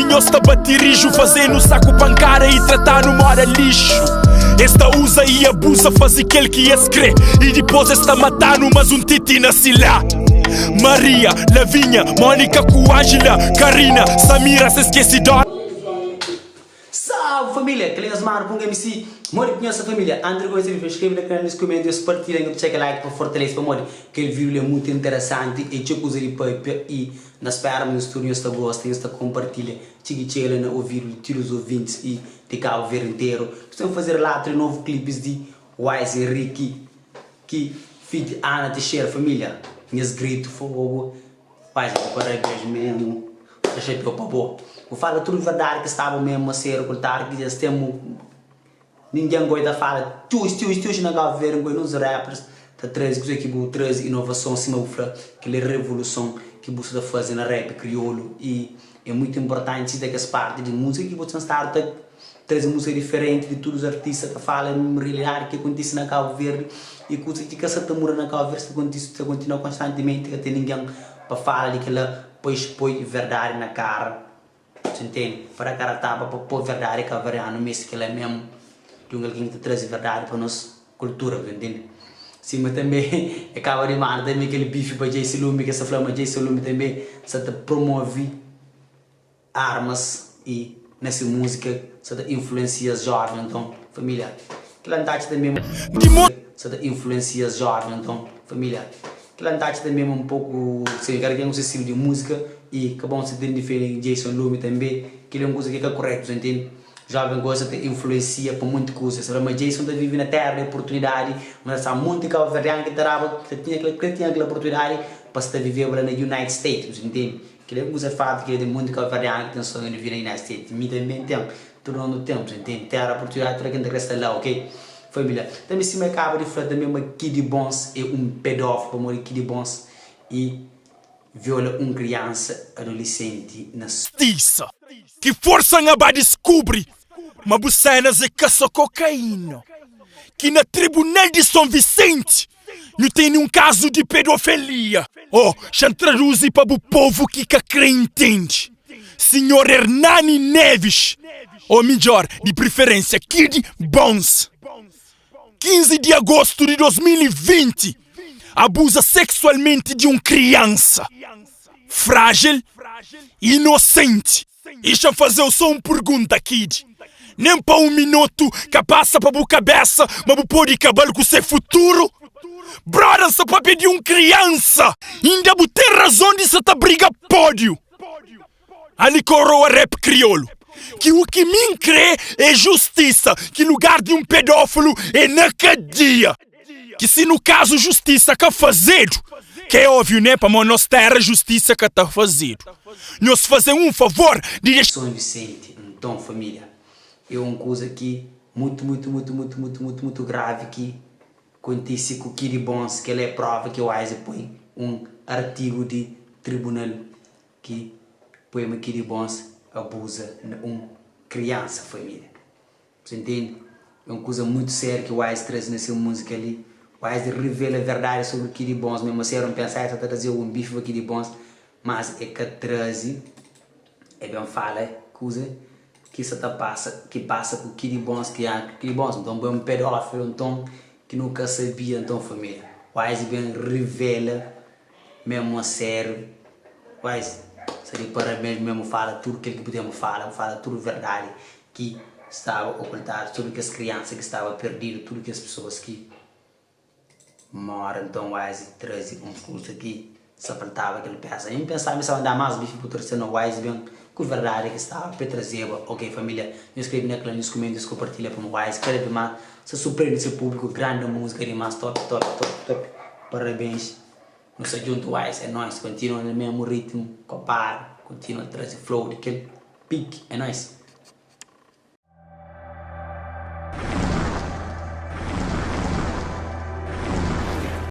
nhos ta bati riju Faze-nu saku pankada i trata-nu moda lixu Es ta uza i abuza, faze kel ki es kre I dipôs es ta mata-nu, mas un titi nasi la Maria, Lavinha, Mónika ku Ánjila Karina, Samira, sen skese Dora. Salve família, kel nhos manu Punga MC Modi ki nhos sta família? Antes di kumesa vídeo inskreve na kanal nhos kumenta nhos partilha nhos txeka like pa fortalese pamodi kel vídeo li é mutu interesanti e txeu kuza di papia i na spera ma nhos tudu nhos ta gosta nhos ta kompartilha txigi txega la na ovidu di tudu os ouvintis i di Cabo Verde interu nhos ten faze relatu di novu clipes di Wise Henrique ki feat Ana Teixeira família nhas gritu fogo. Pais bu parabéns mesmo ta xapeu pa bo bu fala tudo verdade ki staba mesmo a ser ocultado ki djes tem ninguém goi ta fala txuxi txuxi txuxi na Cabo Verde goi nos rappers ta traze kuze ki bu traze inovason sima bu fla kel revoluson ki bu sta ta faze na rap kriolu e é muito importante sita kes parte di música ki bu ten stadu ta Traze múzika diferenti di tudu os artista ta fala realidadi ki kontisi na Kabu Verdi i kuza ki ka sa ta muda na Kabu Verdi sta kontisi sta kontinua konstantimenti ka ten ningen pa fala di kila pa expoi verdadi na kara su ntende pa da kara tapa pa po verdadi kabuverdianu mesti kila mesmu di un algen ki ta traze verdadi pa nos kultura bu ntende sima tanbe e kaba di manda tanbe kel bifi pa Jayce Lumi ke sa fla ma Jayce Lumi tanbe sa ta promovi armas y na se música sa ta influencia jovem nton família kila nta atxa tanbe sa ta influencia jovem nton família kila nta atxa tanbe un poku se kada ken ku se stilu di música y ka bon se ten difende Jason Lumi tanbe kila é un kuza ki ka kuretu sa ntende jovem gosi sa ta influencia pa monti kuza sa fla ma Jason ta vive na terra di oportunidadi ma sa monti kabuverdianu ki ta daba ki ta tinha ki tinha kila oportunidadi pa sta viveba la na United States bu ntende. Kel-li é un kuza fatu ki ten monti kabuverdianu ki ten sonhu di vira United States. Mi tanbe N ten. Tudu nos nu ten. Bu ntende? Téra oportunidadi tudu algen ta kre sta la, ok? Família. Tanbe sima el kaba di fla tanbe ma Kidy Bons é un pedófilo pamodi Kidy Bons e viola un kriansa adolisenti na. Stisa. Ki forsa nha ba diskubri ma bu senas é ka so kokaína Ki na tribunal di Son Visenti Nu tene un kazu di pedofelia. Oh, xa N traduzi pa bu povu ki ka kre intende. Sinhor Ernani Neves, ô midjor, di priferensia Kid Bones, 15 di agostu di 2020, abuza seksualmenti di un kriansa frájil i inosenti. I xa faze-u so un pergunta, Kid. Nen pa un minotu ka pasa pa bu kabesa ma bu pode kaba-l ku se futuru? Broda, N sta papia di un kriansa! Inda bu ten razon di sa ta briga pódiu. Ali koroa rap kriolu. Ki u ki mi N kre é justisa, ki lugar di un pedófilu é na kadia. Ki si nu kazu justisa ka fazedu, ke é óviu né, pamó nos tera justisa ka ta fazedu. Nhos faze-m un favor di dexa. Son Vicente, Nton família, é un kuza ki mutu mutu mutu mutu mutu mutu mutu gravi ki kontise ku Kidy Bons, kel-la é prova ki Wise poi un artigu di tribunal ki poi ma Kidy Bons abuza na un kriansa família. Bu ntende? É un kuza mutu sériu ki Wise traze na se múzika li. Wise revela verdadi sobri Kidy Bons mésmu. Asi éra un pensa, El sa ta trazeba un bifi pa Kidy Bons, mas el ka traze. El ben fala kuza ki sa ta pasa, ki pasa ku Kidy Bons, ki Kidy Bons nton bo é un pedófilu nton ki nu ka sabia nton família. Wise ben revela Memu a sériu Wise sta di parabéns memu fala tudu kel ki bu ten bu fala bu fala tudu verdadi ki staba okultadu sobri kes kriansa ki staba perdidu tudu kes pesoas ki mora nton Wise trazi uns kusa ki sa faltaba kel pesa mi pensa mi staba da mas bifi bu traze no Wise ben ku verdadi ki staba pe trazeba ok familia nhos skrebe na kla nhos kumenta nhos kompartilha pa Wise kada vez mas sa surprende se publiku granda musika dimas top top top top parabéns. Nu sta djuntu wise é nois Continua na mesmu ritmu Ka para Continua traze flow di kel piki é nois.